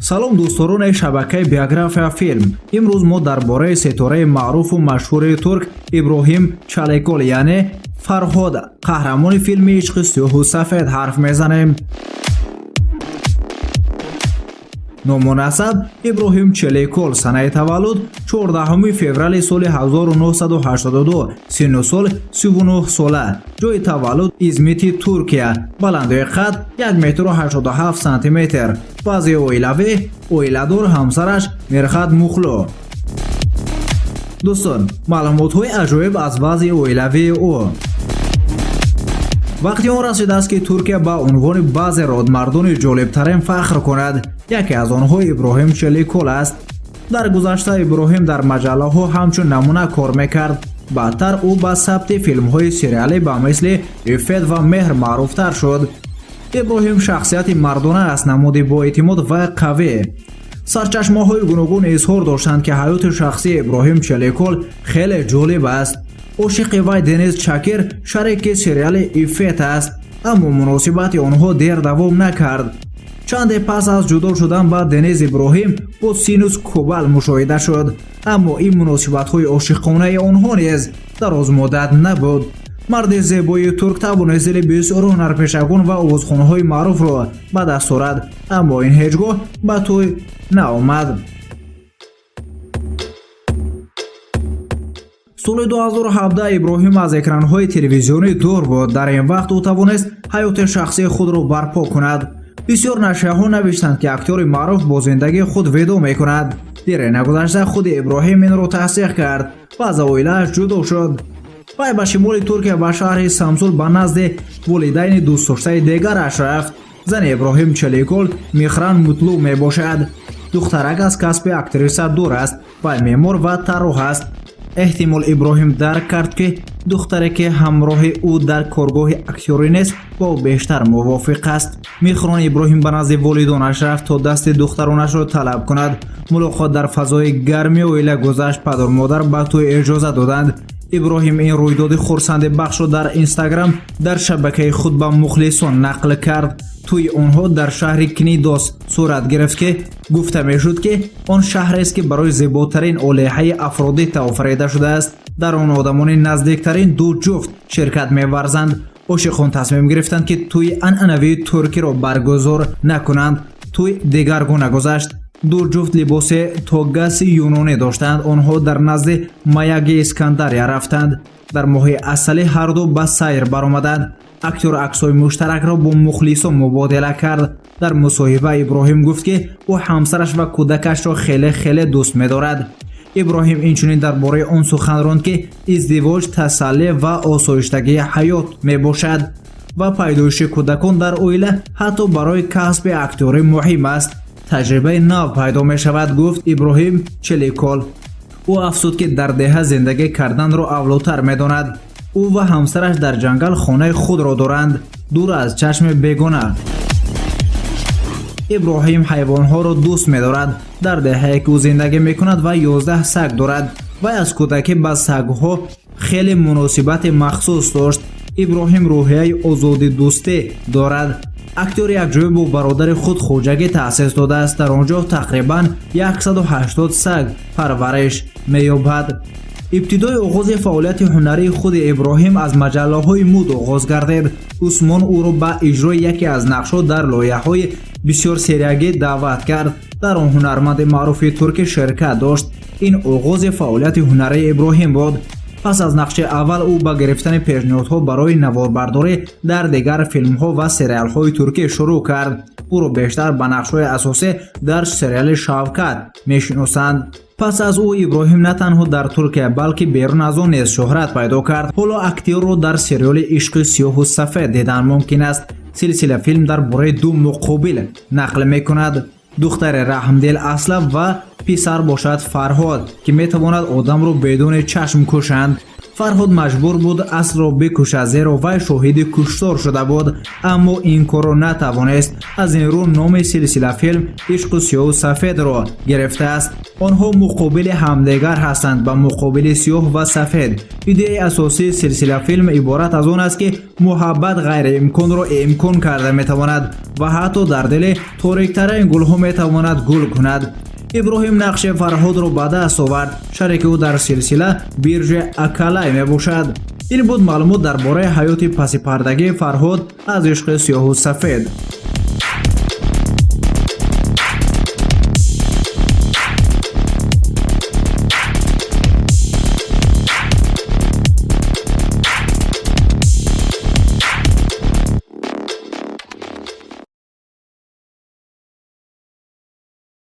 Салом, дӯстдорони шабакаи Биография Филм. Имрӯз мо дар бораи ситораи маъруфу машҳури турк Иброҳим Чаликол, яъне Фарҳод, қаҳрамони филми «Ишқи сиёҳу сафед» ҳарф мезанем. Ному насаб: Иброҳим Челикол, санаи таваллуд 14 феврали соли 1982, синну сол 39 сола, ҷои таваллуд Измити Туркия, баландии қад 1 метру 87 сантиметр, вазъи оилавӣ оиладор, ҳамсараш Мирхат Мухло. Дӯстон, маълумотҳои аҷоиб аз вазъи оилавии ӯ. Вақти он расидааст, ки Туркия ба унвони баъзе родмардони ҷолибтарин фахр кунад. Яке аз онҳо Иброҳим Челикол аст. Дар гузашта Иброҳим дар маҷаллаҳо ҳамчун намуна кор мекард. Баъдтар ӯ ба сабти филмҳои сериалӣ ба мисли «Иффет» ва «Меҳр» маъруфтар шуд. Иброҳим шахсияти мардона аст, намуди боэътимод ва қавӣ. Сарчашмаҳои гуногун изҳор доштанд, ки ҳаёти шахсии Иброҳим Челикол хеле ҷолиб аст. Ошиқи вай Дениз Чакир, шарики сериали «Иффет» аст, аммо муносибати онҳо дер давом накард. Чанде пас аз ҷудо шудан ба Дениз, Иброҳим бо Синус Кобал мушоҳида шуд, аммо ин муносибатҳои ошиқонаи онҳо низ дарозмуддат набуд. Марди зебои турк тавонист дили бисёр ҳунарпешагон ва овозхонҳои маъруфро ба даст орад, аммо ин ҳеҷ гоҳ ба тӯй наомад. Соли 2017 Иброҳим аз экранҳои телевизионӣ дур буд. Дар ин вақт ӯ тавонист ҳаёти шахсии худро барпо кунад. Бисёр нашрияҳо навиштанд, ки актёри маъруф бо зиндагии худ видоъ мекунад. Дере нагузашта худи Иброҳим инро тасдиқ кард ва аз оилааш ҷудо шуд. Вай ба шимоли Туркия, ба шаҳри Самсул, ба назди волидайни дӯстдоштаи дигараш рафт. Зани Иброҳим Челикол Михран Мутлу мебошад. Духтарак аз касби актриса дур аст ва меъмор ва тарроҳ аст. Эҳтимол, Иброҳим дарк кард, ки духтаре, ки ҳамроҳи ӯ дар коргоҳи актёрӣ нест, бо ӯ бештар мувофиқ аст. Михрон Иброҳим ба назди волидонаш рафт, то дасти духтаронашро талаб кунад. Мулоқот дар фазои гарми оила гузашт. Падару модар ба тӯй иҷоза доданд. Иброҳим ин рӯйдоди хурсандибахшро дар Инстаграм, дар шабакаи худ, ба мухлисон нақл кард. Тӯи онҳо дар шаҳри Книдос сурат гирифт, ки гуфта мешуд, ки он шаҳрест, ки барои зеботарин олиҳаи Афродита офарида шудааст. Дар он одамони наздиктарин ду ҷуфт ширкат меварзанд. Ошиқон тасмим гирифтанд, ки тӯи анъанавии туркиро баргузор накунанд. Тӯй дигаргуна гузашт. Ду ҷуфт либоси тогаси юнонӣ доштанд. Онҳо дар назди маяги Искандария рафтанд. Дар моҳи асалӣ ҳарду ба сайр баромаданд. Актёр аксҳои муштаракро бо мухлисон мубодила кард. Дар мусоҳиба Иброҳим гуфт, ки ӯ ҳамсараш ва кӯдакашро хеле хеле дӯст медорад. Иброҳим инчунин дар бораи он сухан ронд, ки издивоҷ тасаллӣ ва осоиштагии ҳаёт мебошад ва пайдоиши кӯдакон дар оила ҳатто барои касби актёрӣ муҳим аст. Таҷрибаи нав пайдо мешавад, гуфт Иброҳим Челикол. Ӯ афзуд, ки дар деҳа зиндагӣ карданро авлотар медонад. Ӯ ва ҳамсараш дар ҷангал хонаи худро доранд, дур аз чашми бегона. Иброҳим ҳайвонҳоро дӯст медорад. Дар деҳае, ки ӯ зиндагӣ мекунад, вай 11 саг дорад. Вай аз кӯдакӣ ба сагҳо хеле муносибати махсус дошт. Иброҳим рӯҳияи озодидӯстӣ дорад. Актёр якҷоя бо бародари худ хоҷагӣ таъсис додааст. Дар он ҷо тақрибан 180 саг парвариш меёбад. Ибтидои оғози фаъолияти ҳунарии худи Иброҳим аз маҷаллаҳои муд оғоз гардид. Усмон ӯро ба иҷрои яке аз нақшҳо дар лоиҳаҳои бисёрсериягӣ даъват кард. Дар он ҳунарманди маъруфи туркӣ ширкат дошт. Ин оғози фаъолияти ҳунарии Иброҳим буд. Пас аз нақши аввал ӯ ба гирифтани пешниҳодҳо барои наворбардорӣ дар дигар филмҳо ва сериалҳои туркӣ шурӯъ кард. Ӯро бештар ба нақшҳои асосӣ дар сериали «Шавкат» мешиносанд. Пас аз ӯ Иброҳим на танҳо дар Туркия, балки берун аз он низ шӯҳрат пайдо кард. Ҳоло актёрро дар сериали «Ишқи сиёҳу сафед» дидан мумкин аст. Силсила филм дар бораи ду муқобил нақл мекунад: духтари раҳмдил Асла ва писар бошад Фарҳод, ки метавонад одамро бидуни чашм кушанд. Фарҳод маҷбур буд Аслро бикушад, зеро вай шоҳиди куштор шуда буд, аммо ин корро натавонист. Аз ин рӯ номи силсилафилм «Ишқу сиёҳу сафедро» гирифтааст. Онҳо муқобили ҳамдигар ҳастанд, ба муқобили сиёҳ ва сафед. Идеяи асосии силсилафилм иборат аз он аст, ки муҳаббат ғайриимконро имкон карда метавонад ва ҳатто дар дили ториктарин гулҳо метавонад гул кунад. Иброҳим нақши Фарҳодро ба даст овард. Шарики ӯ дар силсила Бирже Акалай мебошад. Ин буд маълумот дар бораи ҳаёти пасипардагии Фарҳод аз «Ишқи сиёҳу сафед».